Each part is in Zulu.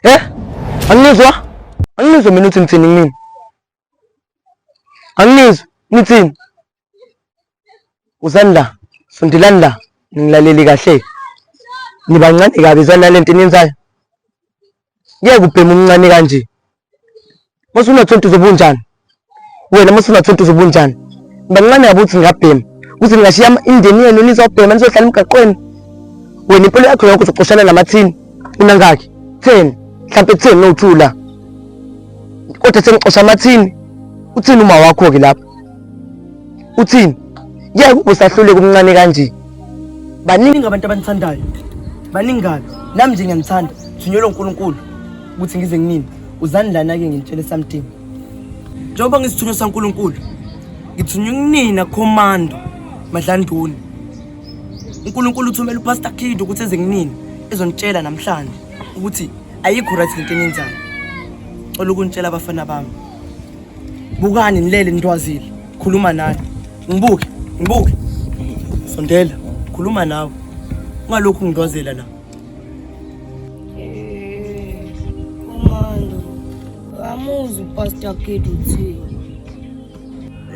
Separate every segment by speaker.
Speaker 1: Eh? Anginizwa? Anginizwa mina uthi ngithini kumina? Anginizwa, nithini? Uzani la, sondelani la, ningilaleli kahle. Nibancane kabi zani nalento eniyenzayo. Ngeke ubheme umncane kanje. Mase una 20 uzobe unjani? Wena mase una 20 uzobe unjani? Bancane kabi ukuthi ngingabhema. Ukuthi ningashiya imindeni yenu nizobhema nizohlala emgaqweni. Wena impilo yakho yonke uzoxoshana namathini. Unangaki? 10. Mhlampe 10 no 2 la. Kodwa sengixosha amathini. Uthini uma wakho ke lapha? Uthini? Ngeke ube usahluleka umncane kanje. Baningi abantu abanithandayo. Baningi kabi. Nami nje ngiyanithanda. Thunyelwe uNkulunkulu ukuthi ngize nginini. Uzani lana ke ngintshele something. Njengoba ngisithunywa saNkulunkulu, ngithunywe kunina commando Madlanduni. uNkulunkulu uthumela uPastor Kid ukuthi eze kunini ezonitshela namhlanje ukuthi ayikho right lento eniyenzayo. Cela ukunitshela abafana bami. Bukani nilele nitwazile. Khuluma nani. Ngibuke, ngibuke. Sondela, khuluma nawe. Ungalokhu ngidwazela la.
Speaker 2: Komando, amuzwa uPastor Kid uthini?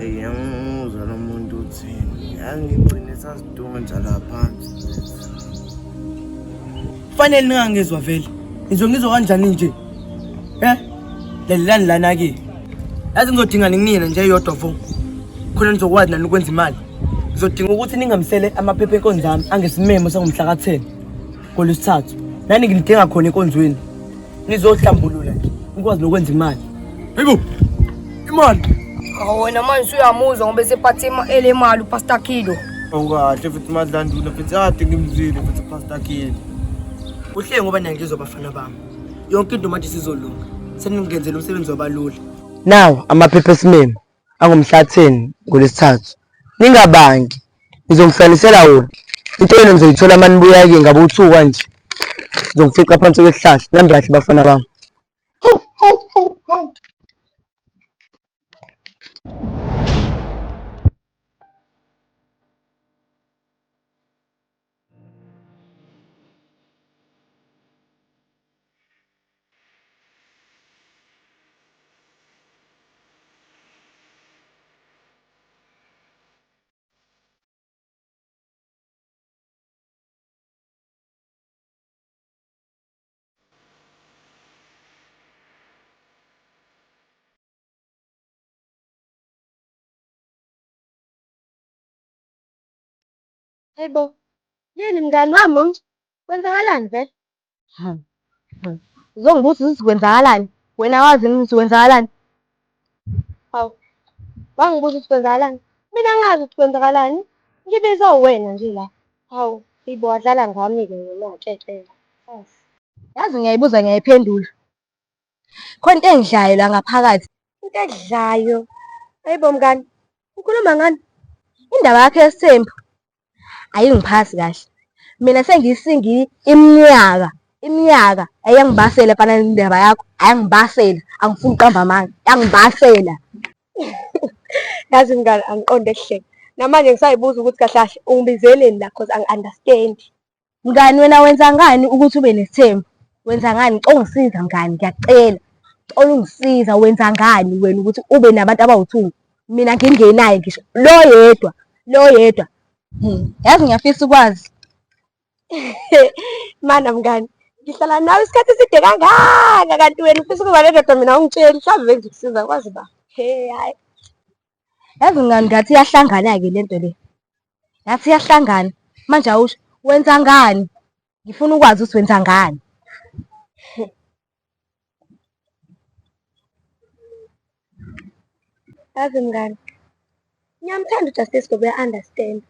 Speaker 3: Eyi angimuzwa lo muntu uthini. Angigcine sasidonja la phansi.
Speaker 1: Fanele ningangizwa vele. Ngizongizwa kanjani nje? Eh? Lalelani lana ke. Yazi ngizodinga ninginina nje eyodwa vo. Khona nizokwazi nani ukwenza imali. Ngizodinga ukuthi ningamisele amaphepha enkonzo yami angesimemo sangomhla ka-10 ngolwesithathu. Nani nginidinga khona enkonzweni. Nizohlambulula nje nikwazi nokwenza imali. Hayibo! Imali!
Speaker 2: Hawu wena manje usuyamuzwa ngoba esephathe elemali uPastor Kido.
Speaker 3: Awukahle futhi Madlanduna futhi ade ngimzwile futhi Pastor Kido.
Speaker 1: Kuhle ngoba niyangizwa bafana bami. Yonke into manje isizolunga. Seningenzela umsebenzi wabalula. Now amaphepha esimemo angomhla 10 ngolwesithathu. Ningabangi. Ngizongihlukanisela wona. Into yenu nizoyithola uma nibuya ke ngabe uthuka nje. Ngizongifica phansi kwesihlahla. Nihambe kahle bafana bami. Hawu hawu hawu hawu.
Speaker 4: Hayi bo, yini mngani wami? Kwenzakalani vele? Hawu, hawu. Uzongibuza ukuthi kwenzakalani? Wena wazi yini ukuthi kwenzakalani? Hawu, wangibuza ukuthi kwenzakalani? Mina angazi ukuthi kwenzakalani. Ngibizwa uwena nje la. Hawu, ibo wadlala ngami-ke wena tshetshe. Yazi ngiyayibuza ngiyayiphendula. Khona into engidlayo la ngaphakathi. Into edlayo? Hayibo mngani, ukhuluma ngani? Indaba yakho yesithembu ayingiphasi kahle. Mina sengiyisingi iminyaka, iminyaka ayangibasela mfana indaba yakho, ayangibasela, angifuni ukuqamba amanga, yangibasela.
Speaker 5: Yazi mngani angiqonde kuhleka. Namanje ngisayibuza ukuthi kahle kahle ungibizeleni la cause angi-understand.
Speaker 4: Mngani wena wenza ngani ukuthi ube nesithembu? Wenza ngani? Ngicela ungisiza mngani, ngiyakucela. Ngicela ungisiza wenza ngani wena ukuthi ube nabantu abawu-two? Mina ngingenaye ngisho lo yedwa, lo yedwa. Yazi ngiyafisa ukwazi.
Speaker 5: Mana mngani, ngihlala nawe isikhathi eside kangaka kanti wena ufisa ukuba nendoda mina awungitsheli mhlawumbe bengikusiza kwazi ba. He hayi.
Speaker 4: Yazi mngani ngathi iyahlangana-ke le nto le. Ngathi iyahlangana. Manje awusho wenza ngani? Ngifuna ukwazi ukuthi wenza ngani.
Speaker 5: Yazi mngani, ngiyamthanda uJustice ngoba uya-understand.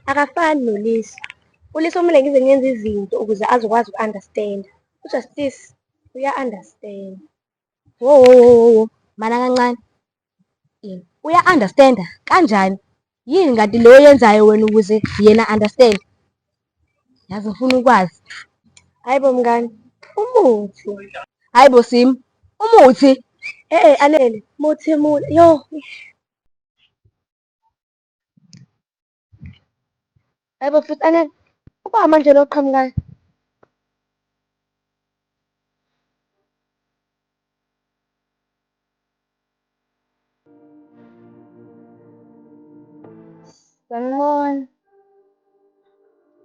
Speaker 5: Akafani noLisa. ULisa kumele ngize ngenze izinto ukuze azokwazi uku-understand. UJustice uya-understand.
Speaker 4: Wo wo wo wo wo, mana kancane. Uya-understand-a kanjani? Yini kanti le oyenzayo wena ukuze yena understand? Yazi ngifuna ukwazi.
Speaker 5: Hayi bo mngani, umuthi.
Speaker 4: Hayi bo Sim, umuthi.
Speaker 5: Eh eh Anele, muthi muni. Yo. Hayi bo futhi Anele, uba manje lo qhamukayo.
Speaker 4: Sanibona.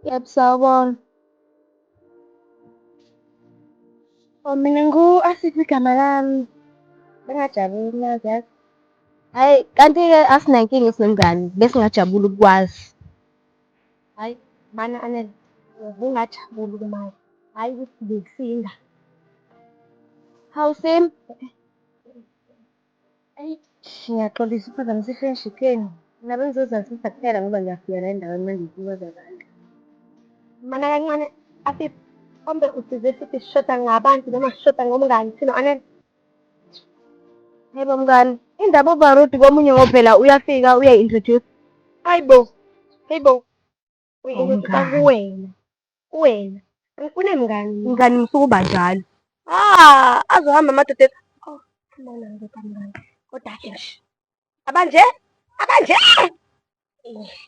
Speaker 4: Yebo, sawubona. Oh, mina ngu-Asiphi igama lami. Bengingajabula ukunazi yazi. Hhayi, kanti-ke asinankinga sinomngani, besingajabula ukukwazi. Hhayi, mana Anele, ubungajabula ukumazi, hhayi ukuthi bekusinda. Hawu Sim. Eyi, ngiyaxolisa ukuphazamisa i-friendship yenu. Mina bengizozazisa kuphela ngoba ngiyafika la endaweni manje ngikwazi abantu. Mana kancane Afif, kombe usize sithi sishoda ngabantu noma sishoda ngomngani thina Anele. Yebo mngani, indaba uba rude komunye ngoba phela uyafika uyayi-introduce. Hayi bo, hayi bo. Kuwena, kuwena. Angifune mngani. Mngani musuke uba njalo. Ah, azohamba amadoda ethu. Oh, mana ndoda mngani. Kodwa ke nje. Abanje? Abanje?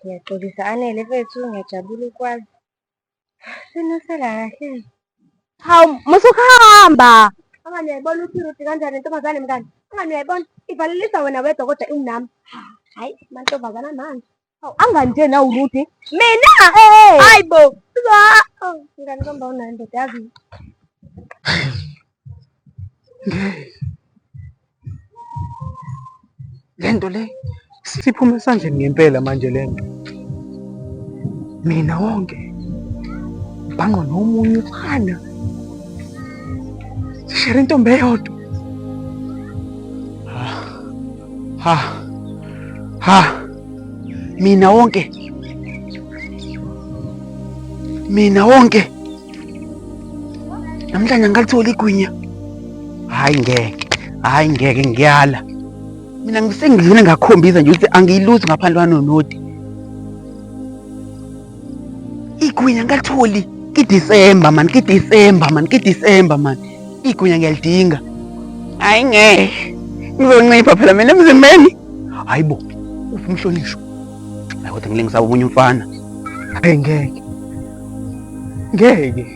Speaker 4: Ngiyaxolisa Anele mfethu, ngiyajabula ukwazi. Sinosala kahle. Hawu, musukuhamba. Angani uyayibona ukuthi irude kanjani ntombazane mngani? Angani uyayibona? Ivalelisa wena wedwa kodwa inami. Hayi, mantombazana manje. Hawu, angani nje nawe urude. Mina? Eh. Hayi bo. Oh, mngani komba unayo ndoda yazi.
Speaker 1: Lento le siphuma esandleni ngempela manje lento. Mina wonke bhanqo nomunye umfana. Sishere intombi eyodwa. Ha. Ha. Mina wonke. Mina wonke. Namhlanje angikalithola igwinya. Hayi ngeke. Hayi ngeke ngiyala. Mina ngisengidlule ngakhombisa nje ukuthi angiyiluzi ngaphandle kwanonoti. Igwinya ngalitholi kiDisemba man, kiDisemba man, kiDisemba man. Igwinya ngiyalidinga. Hayi ngeke. Ngizoncipha phela mina emzimbeni. Hayi bo, uphi umhlonishwa? Hayi kodwa ngilengisa omunye umfana. Hayi ngeke. Ngeke.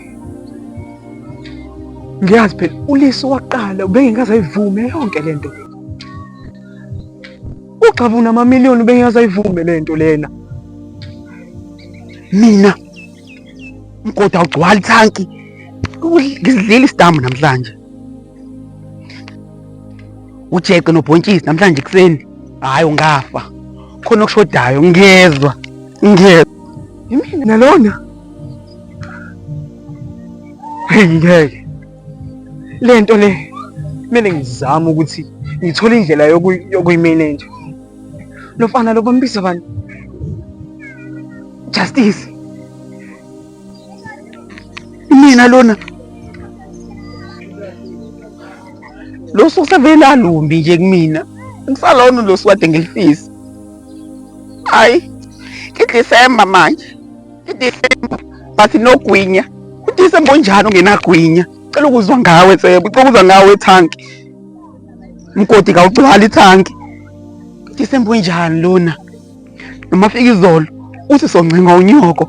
Speaker 1: Ngiyazi phela uLiso waqala ubengekaze ayivume yonke lento. Ugxabuna amamiliyoni ubengekaze ayivume lento lena. Mina umgodi awugcwali thanki. Ngizidlile isitambu namhlanje. Ujeqe nobhontshisi namhlanje ekuseni. Hhayi ungafa. Khona okushodayo ngiyezwa. Ngiyezwa. Yimina nalona. Hey ngeke. Lento le kumele ngizame ukuthi ngithole indlela yokuyimanage. Lo mfana lo bambiza bani? Justice. Mina lona. Lo suku sevele alumbi nje kumina. Ngisalona lo suku kade ngilifisa. Hayi. KiDisemba manje. KiDisemba bathi nogwinya. UDisemba onjani ongenagwinya? Cela ukuzwa ngawe Tsebo, cela ukuzwa ngawe thanki. Mgodi kawugcwali ithanki. Disemba onjani lona? Noma fika izolo uthi soncenga unyoko.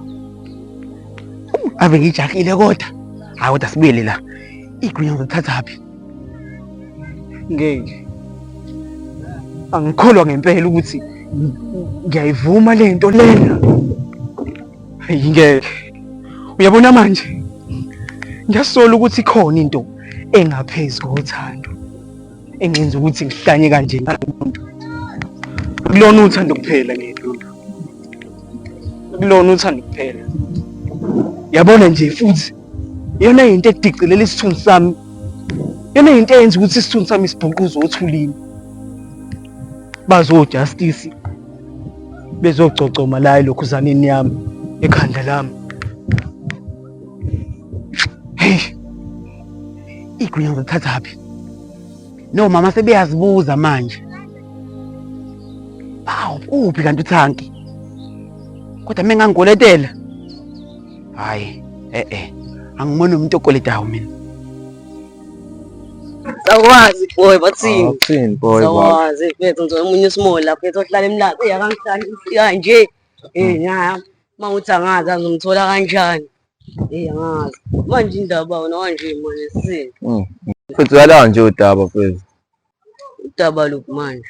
Speaker 1: Ave ngijahile kodwa. Hayi kodwa sibuyele la. Igwinya ngizothathaphi? Ngeke. Angikholwa ngempela ukuthi ngiyayivuma le nto lena. Hayi ngeke. Uyabona manje? Ngiyasola ukuthi ikhona into engaphezu kothando engenza ukuthi ngihlanye kanje ngalomuntu. Kulona uthando kuphela ngedlula. Kulona uthando kuphela. Yabona nje futhi iyona into edicilela isithunzi sami. Iyona into eyenza ukuthi isithunzi sami sibhuquze othulini. Bazo-justice bezogcogcoma la elokhuzaneni yami ekhanda lami. Hey. Igwinya ngizothathaphi? No mama sebeyazibuza manje. Bawu uphi kanti uthanki? Kodwa mina ngangikoletela. Hayi, eh eh. Angimona umuntu okoletayo mina.
Speaker 6: Sakwazi boy bathini?
Speaker 3: Awuthini boy baba.
Speaker 6: Sakwazi mfethu ngithola omunye uSmall lapha mfethu ohlala emlazi. Eh akangihlali kanje. Eh nya mawuthi angazi azomthola kanjani. Eh angazi. Manje indaba wena kanje manje sini.
Speaker 3: Mfethu yala nje udaba mfethu.
Speaker 6: Udaba luphi manje?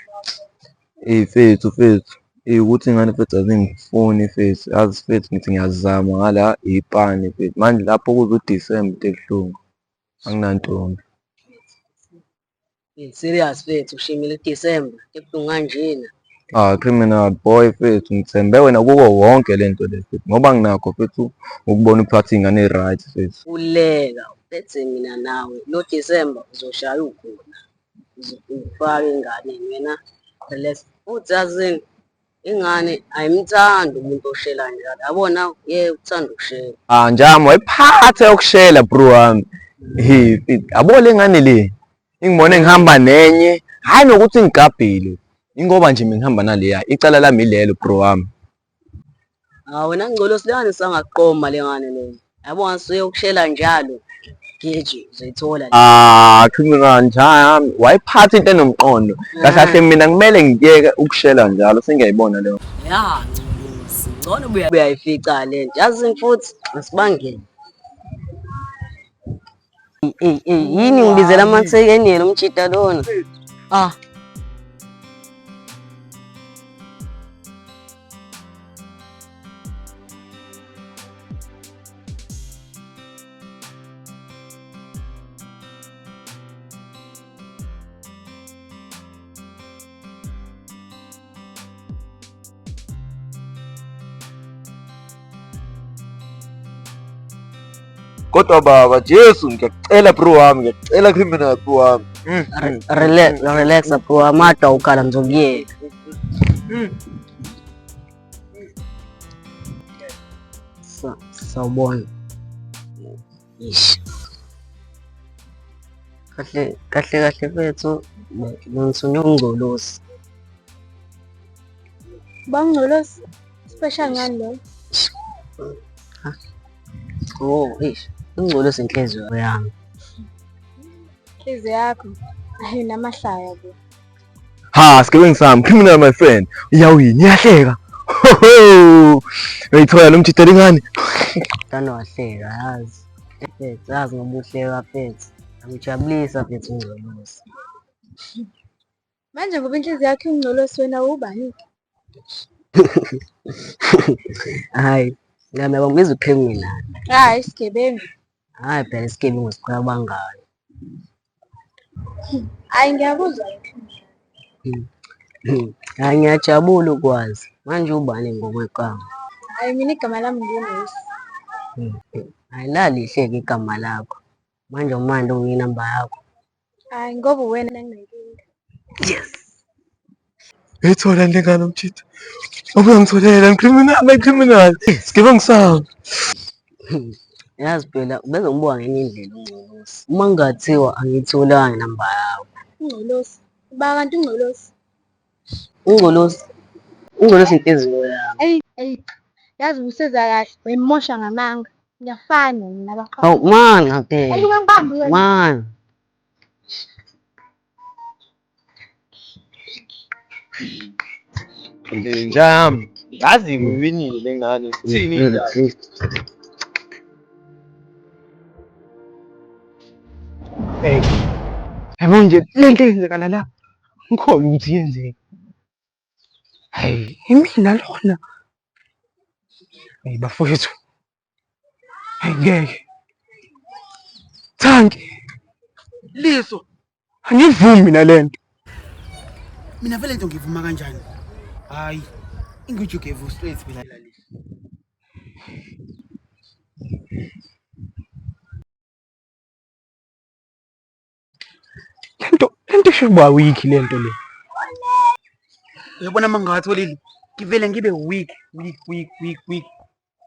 Speaker 3: Eh mfethu mfethu.
Speaker 7: Ukuthi ingane mfethu azingifuni mfethu, yazi mfethu ngithi ngiyazama ngala ipani mfethu. Manje lapho kuze uDisemba into ebuhlungu, anginantombi.
Speaker 6: Serious mfethu ushimile uDisemba ebuhlungu kanjena.
Speaker 7: Ah, criminal boy mfethu, ngithembe wena kuko wonke le nto le mfethu, ngoba nginakho mfethu ukubona uphatha iy'ngane ey'right mfethu.
Speaker 6: Khululeka uphethe mina nawe lo December uzoshaya ukhona. Uzofaka enganeni wena relax. Futhi yazini ingane ayimthandi umuntu oshela njalo. Yabona ye uthanda ukushela.
Speaker 7: Ah, njami wayiphatha yokushela bro wami. He, yabo le ngane le ingibone ngihamba nenye, hhayi nokuthi ngigabhile. Ingoba nje mina ngihamba naleya, icala lami ilelo bro wami.
Speaker 6: Hawu wena ngcolo silwane sangaqoma le ngane le. Yabo ngasuye ukushela njalo. Geji uzoyithola.
Speaker 7: Ah, criminal njami. Wayiphatha into enomqondo. Kahle kahle mina kumele ngiyeke ukushela njalo sengiyayibona leyo.
Speaker 6: Ya ngcolosi. Ngcono ubuya uyayifica le nto. Yazi futhi asibangene. Ey ey yini ngibizela amathekeni yena umjita lona. Ah.
Speaker 7: Kodwa baba Jesu ngiyakucela bro wami ngiyakucela criminal bro wami. Mm.
Speaker 6: Relax, relax bro, amada ukhala ngizokuyeka. Sawubona. Ish. Kahle kahle kahle mfethu ngithunywe ungcolosi.
Speaker 5: Bangcolosi special ngani lo?
Speaker 6: Oh, eish. Ungcolosi inhliziyo yami.
Speaker 5: Inhliziyo yakho ayi namahlaya bo.
Speaker 7: Ha, sigebengu sami, criminal my friend. Iyawini, iyahleka. Ho ho. Uyithola lo mjita lengane.
Speaker 6: Mntana wahleka yazi. Mfethu yazi ngoba uhleka mfethu. Angijabulisa mfethu ungcolosi.
Speaker 5: Manje ngoba inhliziyo yakho ingcolosi wena ubani?
Speaker 6: Hayi, ngame bangibiza ucriminal.
Speaker 5: Hayi isigebengu.
Speaker 6: Hayi phela isigebengu sicabangayo.
Speaker 5: Hayi ngiyakuzwa.
Speaker 6: Hayi ngiyajabula ukwazi. Manje ubani ngokwegama?
Speaker 5: Hayi mina igama lami nguNosi.
Speaker 6: Hayi lalihle-ke igama lakho. Manje umandi unginamba yakho.
Speaker 5: Hayi ngoba uwena enginenkinga.
Speaker 6: Yes.
Speaker 7: Uyithola lengane umjita. Ubuyangitholela criminal, my criminal. Sigebengu sami.
Speaker 6: Yazi phela ubezongibuka ngenye indlela ungcolosi. Uma kungathiwa angiyitholanga inamba yakho.
Speaker 5: Ungcolosi. Uba kanti ungcolosi.
Speaker 6: Ungcolosi. Ungcolosi inhliziyo yami.
Speaker 5: Eyi eyi yazi useza kahle wayimosha ngamanga. Ngiyafana mina nabafana.
Speaker 6: Hawu mana phela.
Speaker 5: Eyi ungangibambi wena.
Speaker 6: Mana.
Speaker 7: Njami. Yazi ngiwinile lengane. Thini njalo?
Speaker 1: Hey. Yabo nje lento eyenzekala la ngikholwa ukuthi yenzeka. Hayi, imina lona. Hey bafowethu. Hayi ngeke. Thanki.
Speaker 3: Liso,
Speaker 1: Angivumi mina lento.
Speaker 3: mina vele into ngivuma kanjani? Hayi, ingijugevu straight mina lali.
Speaker 1: Lento isho ukuba weak lento le.
Speaker 3: Uyabona uma ngingawatholile, ngivele ngibe weak, weak, weak, weak, weak.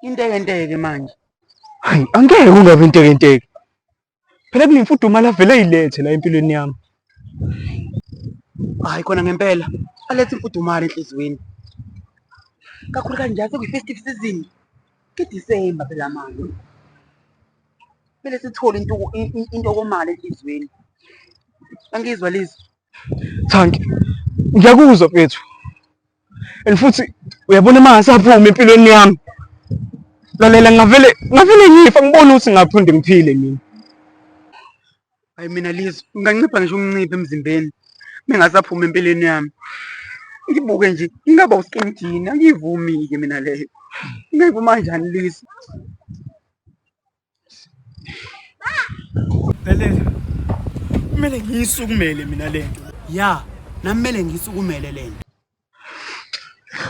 Speaker 3: Intekenteke manje.
Speaker 1: Hayi, angeke kungabi intekenteke. Phela kunemfudumalo avele ayilethe la empilweni yami.
Speaker 3: Hayi khona ngempela, alethe imfudumalo enhliziyweni. Kakhulu kanje sekuyi-festive season. Ke-December phela manje. Kumele sithole into intokomalo enhliziyweni. Angizwa Lizo.
Speaker 1: Thanki. Ngiyakuzwa mfethu. And futhi uyabona uma ngasaphumi empilweni yami. Lalela ngavele ngavele ngifa ngibona ukuthi ngaphinde ngiphile mina.
Speaker 3: Hayi mina Lizo, ngingancipha ngisho ukuncipha emzimbeni. Mengasaphuma empilweni yami. Ngibuke nje ngingaba uskinjini angiyivumi-ke mina leyo. Ngingayivuma kanjani Lisa? Lalela. Kumele ngiyisukumele mina lento. Ya, nami kumele ngiyisukumele lento.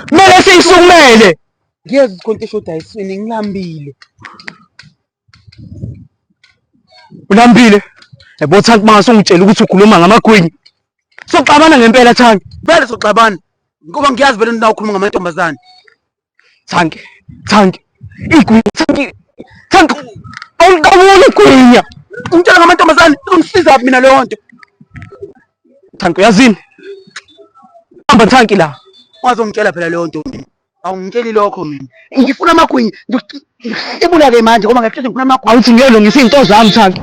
Speaker 1: Kumele siyisukumele.
Speaker 3: Ngiyezwa ukuthi khona into eshodayo esiswini ngilambile.
Speaker 1: Ulambile? Yabo Thanki mangase ungitshela ukuthi ukhuluma ngamagwinya. Soxabana ngempela Thanki.
Speaker 3: Vele soxabana. Ngoba ngiyazi vele na ukhuluma ngamantombazane.
Speaker 1: Thanki, Thanki. Igwinya Thanki. Thanki. Awuqabuli igwinya.
Speaker 3: Ungitshela ngamantombazane izongisiza mina leyo nto.
Speaker 1: Thanki uyazini? Hamba Thanki la.
Speaker 3: Ungazongitshela phela leyo nto mina. Awungitsheli lokho mina. Ngifuna amagwinya. Ngikuhlebula-ke manje ngoba ngiyakutshela ngifuna amagwinya.
Speaker 1: Awuthi ngiyolungisa izinto zami Thanki.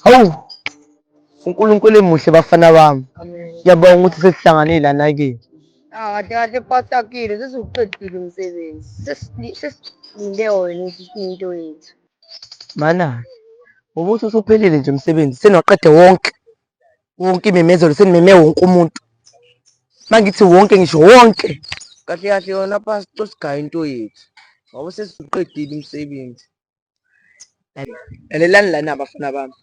Speaker 1: Hawu, uNkulunkulu emuhle bafana bami. Ngiyabonga ukuthi sesihlanganile lana ke.
Speaker 2: Ah, kahle kahle pasakile sesiwuqedile umsebenzi. Sesilinde wena ukuthi into yethu.
Speaker 1: Mana, ubuthi usuphelile nje umsebenzi, seniwaqede wonke. Wonke imemezelo senimeme wonke umuntu. Mangithi wonke ngisho wonke.
Speaker 6: Kahle kahle yona pastor sigaya into yethu. Ngoba sesiwuqedile umsebenzi.
Speaker 1: Lalelani lana bafana bami.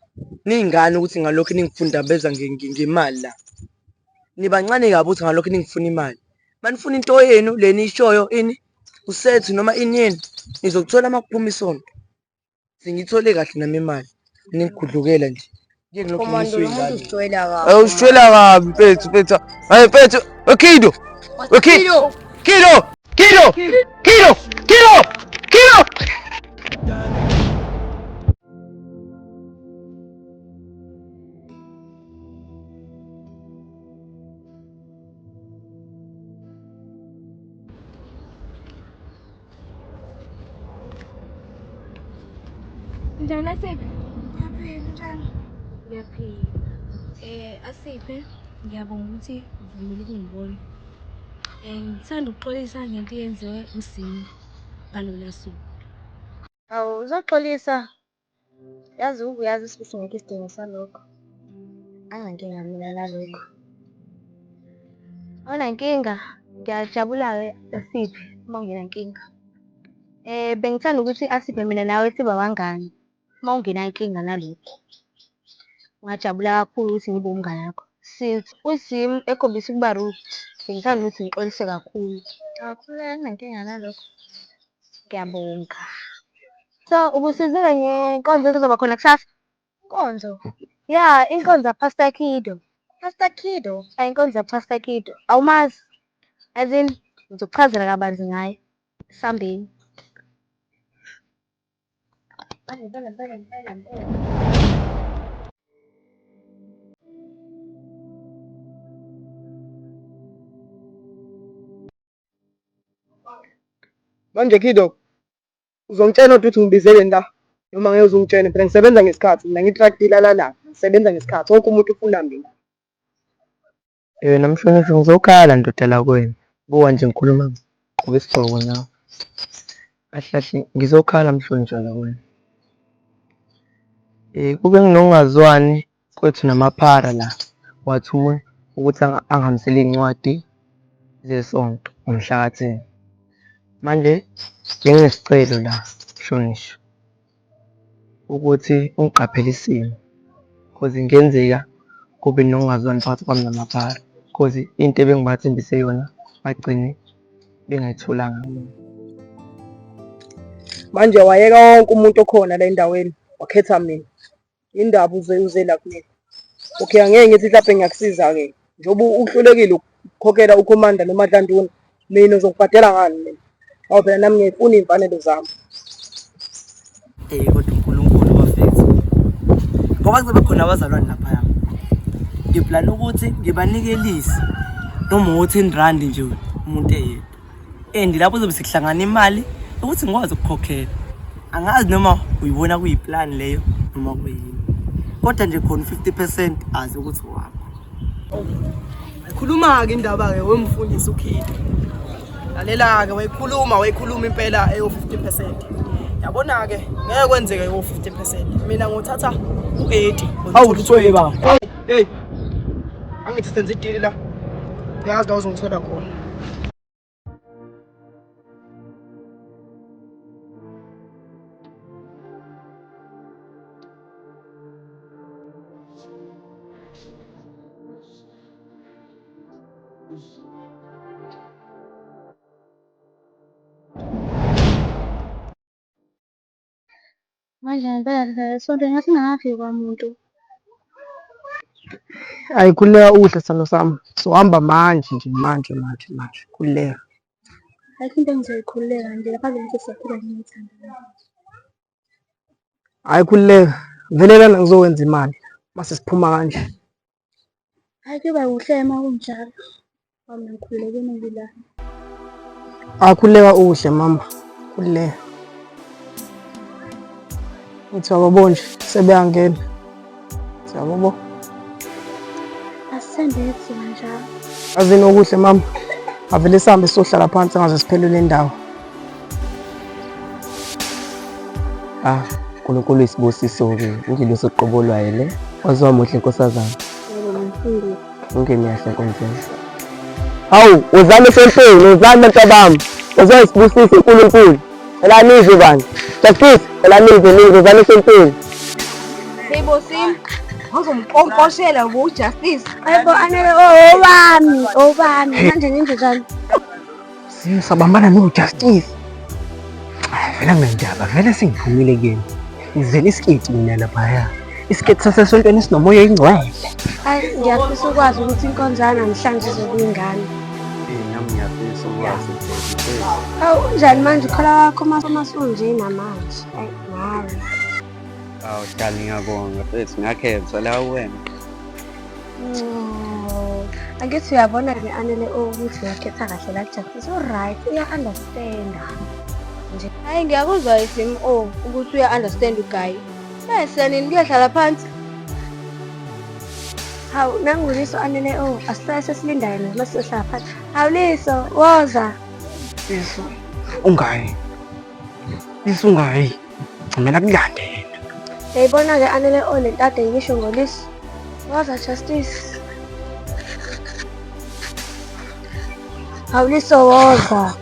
Speaker 1: Niyingane ukuthi ngalokhu ningifundabeza ngemali la. Nibancane kabi ukuthi ngalokhu ningifuna imali. Manifuna into yenu le niyishoyo ini usethu noma ini yenu nizokuthola uma kuphuma isonto. Sengiyithole kahle nami imali. Ningigudlukela nje. Ngeke ngilokhu
Speaker 2: Commando
Speaker 1: ngiswe
Speaker 2: lo muntu
Speaker 1: ingane.
Speaker 2: usijwayela kabi.
Speaker 7: Awu usishwela kabi mfethu mfethu. Hayi mfethu, weKido. WeKido. Kido. Kido. Kido. Kido. Kido.
Speaker 5: Njani Asiphe? Ngiyaphila, njani? Ngiyaphila. Eh Asiphe, ngiyabonga ukuthi uvumile ukungibona. Eh ngithanda ukuxolisa ngento eyenziwe uSimo ngalolu suku.
Speaker 4: Hawu uzoxolisa. Yazi uyazi ukuthi singekho isidingo salokho. Anginankinga mina nalokho. Awunankinga? Ngiyajabula-ke Asiphe uma ungenankinga. Bengithanda ukuthi Asiphe mina nawe sibe abangani uma ungenankinga nalokho. Ngingajabula kakhulu ukuthi ngibe umngani wakho. Since uZim ekhombisa ukuba rude, bengithanda ukuthi ngixolise kakhulu. Cha, khululeka anginankinga nalokho. Ngiyabonga. So, ubusizile ngenkonzo ezoba khona kusasa? Inkonzo? Ya, inkonzo yaPastor Kido. Pastor Kido? Ayi, inkonzo yaPastor Kido. Awumazi? As in, ngizokuchazela kabanzi ngaye. Sambeni. Impela, impela, impela, impela.
Speaker 1: Manje Kido, uzongitshela kodwa ukuthi ngibizeleni la noma ngeke uzungitshele phela ngisebenza ngesikhathi mina ngi-truck dealer lana ngisebenza ngesikhathi wonke umuntu ufuna mina. Yena mhlonishwa ngizokhala ndoda la kuwena. Buka nje ngikhuluma ngigqoke isigqoko nawe. Kahle kahle ngizokhala mhlonishwa la kuwena. Kube nginokungazwani kwethu namaphara la wathuma ukuthi angihambisele iy'ncwadi zesonto ngomhla ka-ten. Manje benginesicelo la mhlonishwa ukuthi ungiqaphele isimo cause kungenzeka kube nokungazwani phakathi kwami namaphara cause into ebengibathembise yona bagcine bengayitholanga mina.
Speaker 8: Manje wayeka wonke umuntu okhona la endaweni wakhetha mina.
Speaker 1: Indaba uze uze la kumina. Okay, angeke ngithi mhlawumbe ngiyakusiza-ke. Njengoba uhlulekile ukukhokhela ukhomanda noma Dlanduna, mina uzongibhadela ngani mina? Ngoba phela nami ngiyayifuna iy'mfanelo zami.
Speaker 6: Eh kodwa uNkulunkulu bafethu. Ngoba kuzobe khona abazalwane laphaya. Ngiplana ukuthi ngibanikelise noma u-10 rand nje umuntu eyedwa. And lapho kuzobe sekuhlangana imali ukuthi ngikwazi ukukhokhela. Angazi noma uyibona kuyiplan leyo noma kuyini. Kodwa nje khona 50% azi ukuthi wakho.
Speaker 1: Khuluma-ke indaba-ke wemfundisi uKhidi. Lalela-ke wayikhuluma wayikhuluma impela eyo-50 percent. Yabona-ke ngeke kwenzeke eyo-50 percent. Mina ngothatha u-80.
Speaker 3: Hawu uthwele baba. Hey. Angithi senze idili la. Uyazi la uzongithola khona.
Speaker 5: Manje ngempela ngidlala esontweni ngathi ngingafiki kwamuntu.
Speaker 1: Ayi khululeka uhle sithando sami. Sohamba manje nje manje manje manje. Khululeka.
Speaker 5: Ayikho into engizoyikhululeka nje ngaphandle kokuthi siyaphila ngiyithandana.
Speaker 1: Hayi khululeka. Vele lana ngizokwenza imali mase siphuma kanje.
Speaker 5: Hayi kuyoba kuhle uma kunjalo. Ngoba mina ngikhululeke mina la.
Speaker 1: Ah khululeka uhle mama. Khululeka. Ngithi wababo nje sebeyangena. Siyababo.
Speaker 5: Asithembe kuzoba njalo.
Speaker 1: Azini okuhle mama. Avele sihambe sizohlala phansi ngaze siphelele indawo.
Speaker 8: Ah, uNkulunkulu isibusiso-ke ingilosi oqobo lwayo le. Waze wamuhle nkosazana. Ungene kahle enkonzweni.
Speaker 1: Hawu, wozani esontweni, wozani bantu bami. Wozani isibusiso uNkulunkulu. Cela nizwe bandla. Justice, cela nizwe nizwe, wozani esontweni.
Speaker 4: Yebo Sim, uzomqonqoshela uJustice.
Speaker 5: Hayibo Anele owami, owami. Manje ngenze njani?
Speaker 8: Sabambana no-Justice. Vele anginandaba, vele sengiphumile kuyena. Ngizele isiketi mina laphaya. Isiketi sasesontweni esinomoya oyingcwele.
Speaker 5: Hayi ngiyafisa ukwazi ukuthi inkonzo yanamhlanje izobe ingane.
Speaker 8: Nami ngiyafisa ukwazi.
Speaker 5: Hawu unjani manje ukhala wakho masunje namanje. Hayi nawe.
Speaker 8: Awu Dali ngiyabonga mfethu ngakhetha la wena.
Speaker 5: Oh, angithi uyabona-ke Anele ukuthi uyakhetha kahle la Justice u-right uya-understanda nje.
Speaker 4: Hayi ngiyakuzwa isim o ukuthi uya-understand uguy. Bese nini kuyohlala phansi.
Speaker 5: Hawu nanguliso Anele o asihlale sesilindayo nje uma sizohlala phansi. Hawu Liso woza.
Speaker 1: Liso ungayi. Liso ungayi. Kumele akulande yena.
Speaker 5: Yayibona-ke Anele o le nto ade ngisho ngoLiso. Woza Justice. Hawu Liso woza.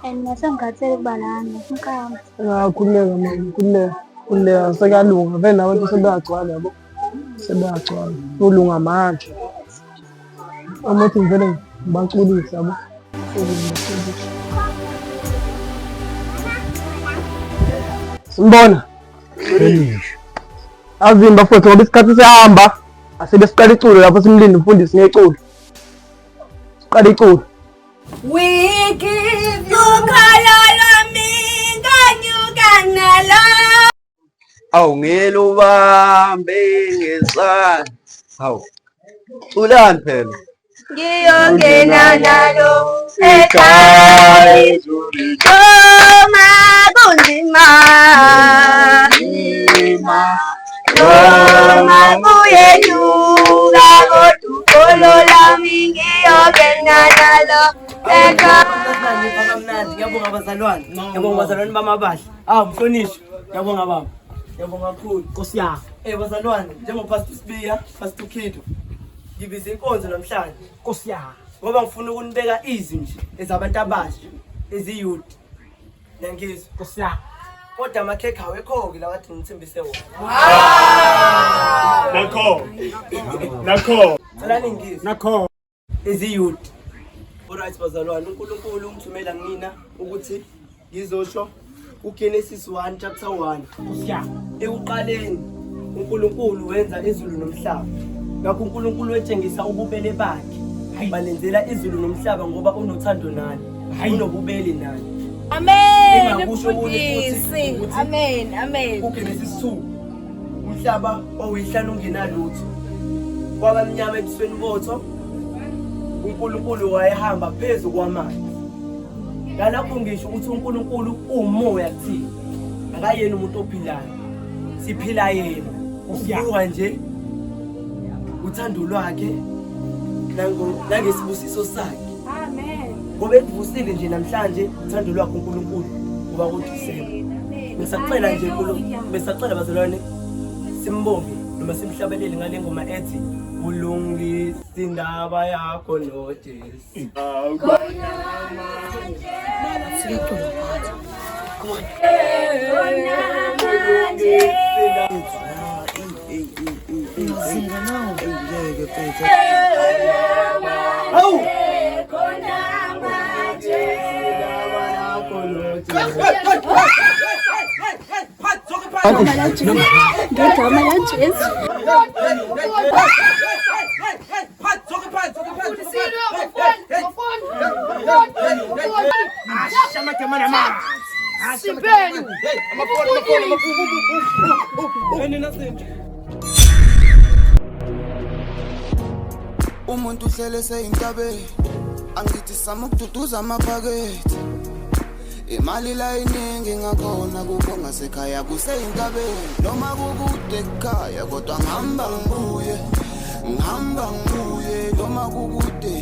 Speaker 5: And ngasengikhathele ukuba lana, ngifuna
Speaker 1: Ah, khululeka mama, khululeka. Khululeka sekuyalunga vele nabantu sebeyagcwala yabo. Sebeyagcwala. Kulunga manje. Uma uthi ngivele ngibaculise yabo. Simbona. Azini bafowethu ngoba isikhathi siyahamba. Asibe siqala iculo lapho simlinde umfundisi ngeculo. Siqala iculo.
Speaker 2: We give you ukholo lwami nganyuka nalo.
Speaker 8: Awu ngilubambe ngesandla. Hawu. Culani phela.
Speaker 2: Ngiyongena nalo ekhaya noma kunzima noma kuyenyuka kodwa ukholo lwami ngiyongena nalo ekhaya.
Speaker 6: Kamnandi, ngiyabonga bazalwane. Ngiyabonga bazalwane bamabahle. Ah, mhlonishwa. Ngiyabonga baba.
Speaker 1: Ngiyabonga kakhulu.
Speaker 3: Nkosi yami.
Speaker 1: Eh bazalwane, njengoPastor Sibiya, Pastor Khido, ngibiza inkonzo namhlanje.
Speaker 3: Nkosi yami.
Speaker 1: Ngoba ngifuna ukunibeka izwi nje ezabantu abasha, eziyouth. Niyangizwa?
Speaker 3: Nkosi yami.
Speaker 1: Kodwa amakhekhe awekho-ke lawa kade ngithembise wona.
Speaker 9: Nakho. Nakho.
Speaker 1: Cela ningizwe.
Speaker 9: Nakho.
Speaker 1: Eziyouth. Alright bazalwane, uNkulunkulu ungithumela kumina ukuthi ngizosho uGenesis 1 chapter 1.
Speaker 3: Nkosi yami.
Speaker 1: Ekuqaleni uNkulunkulu wenza izulu nomhlaba. Ngakho uNkulunkulu wetshengisa ububele bakhe. Balenzela izulu nomhlaba ngoba unothando nani. Unobubele nani.
Speaker 4: Amen.
Speaker 1: Engakusho okunye futhi
Speaker 4: Mfundisi.
Speaker 1: ukuthi-
Speaker 4: Amen. Amen.
Speaker 1: KuGenesis 2 umhlaba wawuyihlala ungenalutho. Kwaba mnyama ebusweni botho. uNkulunkulu wayehamba phezu kwamanzi. Ngalapho ngisho ukuthi uNkulunkulu uwumoya kuthina. Akayena umuntu ophilayo. Siphila yena. Uvuka nje uthando lwakhe nangesibusiso sakhe.
Speaker 5: Amen.
Speaker 1: Ngoba ekuvusile nje namhlanje uthando lwakhe uNkulunkulu kuba kuDisemba. Ngisacela nje Nkulunkulu, besacela bazalwane simbonge noma simhlabelele ngale ngoma ethi ulungisa indaba yakho noJesu. Hawu!
Speaker 5: Ngegama laJesu.
Speaker 10: Umuntu uhlele seyintabeni angithi sama ukududuza amaphakethe imali la iningi ngakhona kukho ngasekhaya kuseyintabeni noma kukude ekhaya kodwa ngihamba ngibuye ngihamba ngibuye noma kukude.